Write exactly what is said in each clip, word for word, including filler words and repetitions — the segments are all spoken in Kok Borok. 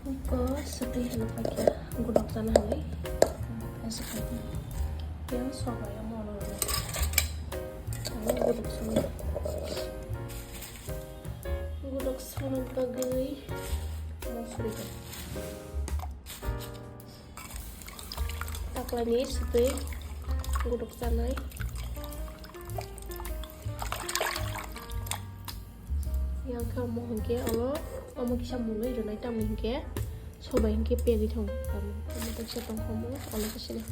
Ko swtwi hino paikha, gudok chana hinwi. Yang soba yang mono. Ang gudok swnwi. Gudok swnwi bagwi. Mo suri ko. Taklani swtwi gudok chanai. Yang khe omo hinkhe olo, omo kisa mwnwi rwnai, tamni hinkhe sobai hinkhe pegwi thango. Omo teksa tongkha omo, olo khe sini.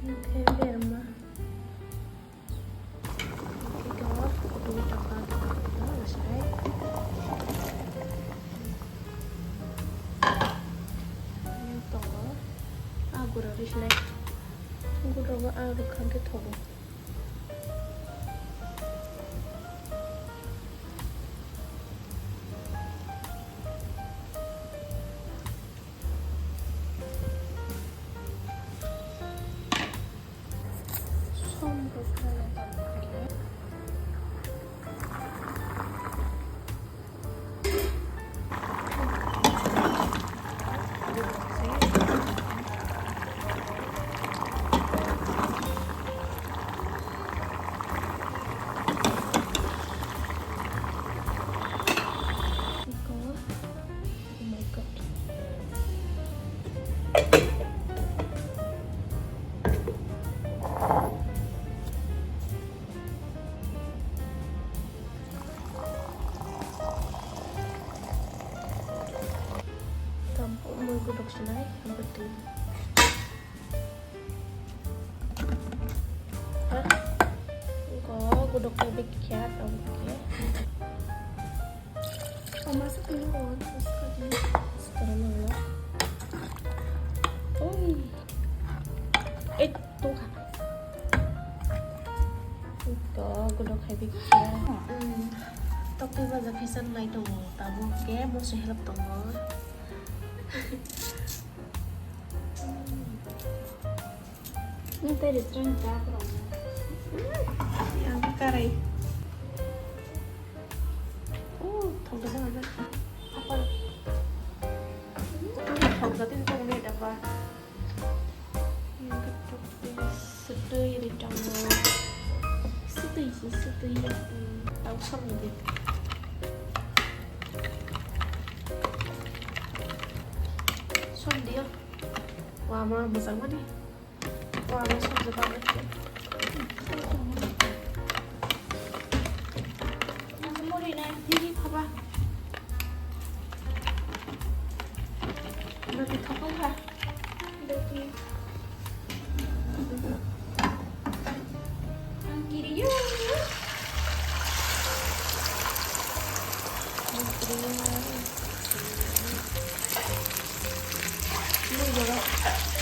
Hinkhe berma. Ito, kutung tokar, ito, masai. Ito, ah, gura risinai. Gura go, ah, rukhang ke thogo. Oh my God. Tampuk mui gudok sinai, hampai twi. Hah? Go gudok kai bikya, tampuk ya. Mama sa tini ko, terus ka tini. Sekarang nang lo. Oi. Eh, tungkha. Go gudok kai bikya. Hmm. Tokti baja kaisan lai tongo. Tabuk ke moso help tongo. Nung tei restaurant ni ta kwrwng. Yang karai. Oh, thok da ba. Apa? Thok da tin tong ne da ba. Yang ketok. Swtwi ri tongo. Swtwi si swtwi. Hmm, tau som ni de. Som dia. Wah, ma, masang mani. Wah, ma, som je ba. Nang muri na, diri khaba. Roti thokol ha. Roti. Ang kiriyo. Ang kiriyo. Mui borok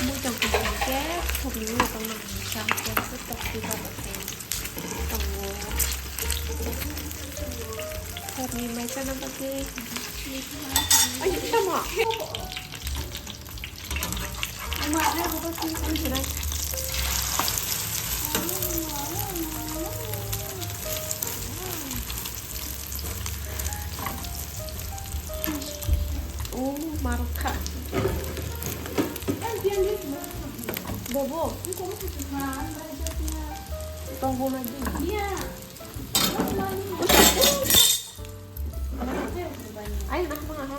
mui tong tong khe thokni mui tong nang khe tok twi ba tongo. Thokni mai chana bagwi. Ai, tamo. Oh, markha. Bobo. Tongbo lagi. Ayo, nak mana?